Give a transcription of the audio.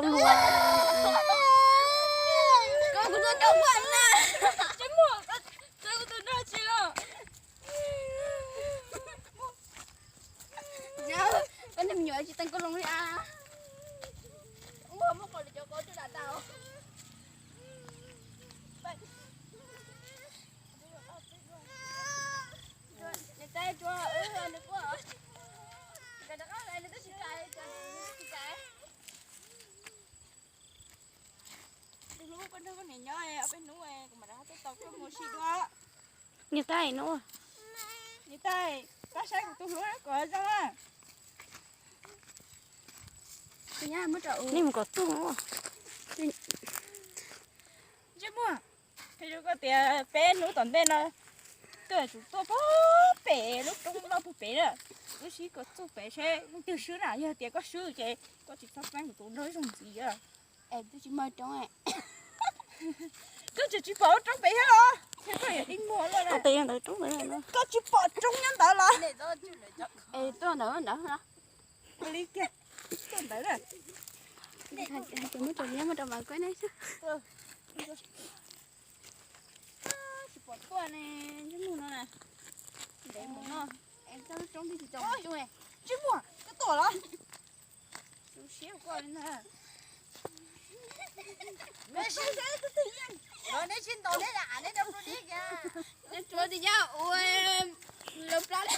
Koj kuv tuaj coj kuv na. Tsis muaj, txawv kuv tus dog tsis los. Koj niag me nyuam tsis teem koj loo li as. Ua muab qos lwm cov qos tuaj dam tau. Niam tais tsuas nws kuj, nws twb tsis tais, nws twb tsis tais. Tus hlub koj nrog koj niam nyob ob peb hnub kuv mam rov qab tuaj tos koj mus ua si dua. Niam tais no, niam tais, koj saib kuv tus hlub kom zoo na. Nej mus kom txuj. Ntsej muag, qhia rau koj tias peb hnub tom ntej no koj yuav tsum tuaj puag pem lub roob loj puag pem na. Wb sib kom txuj pem seb leej twg swb na, yog tias koj swb ces koj tsis txhob pab kuv tus dog zoo ntxiv. Es twb tsis muaj roob. Koj tseem tsis pom roob pem thiab los? Koj tseem tsis pom roob nyob ntawd los? Es tuaj ntawd ntawd no. Ua li kiag, tuaj ntawd na. Ces muab rau liab muab rau mas kuv ne. Tsis pom tuaj ne, ntsej muag no na. Ntev mus no. Es koj lub roob twb tsis tau. Ntsej muag, koj tuaj los? Siab koj li ntag. Neb sib ntaus neb, neb rau neb kiag. Neb tsuav tias yog ua lawv plab li.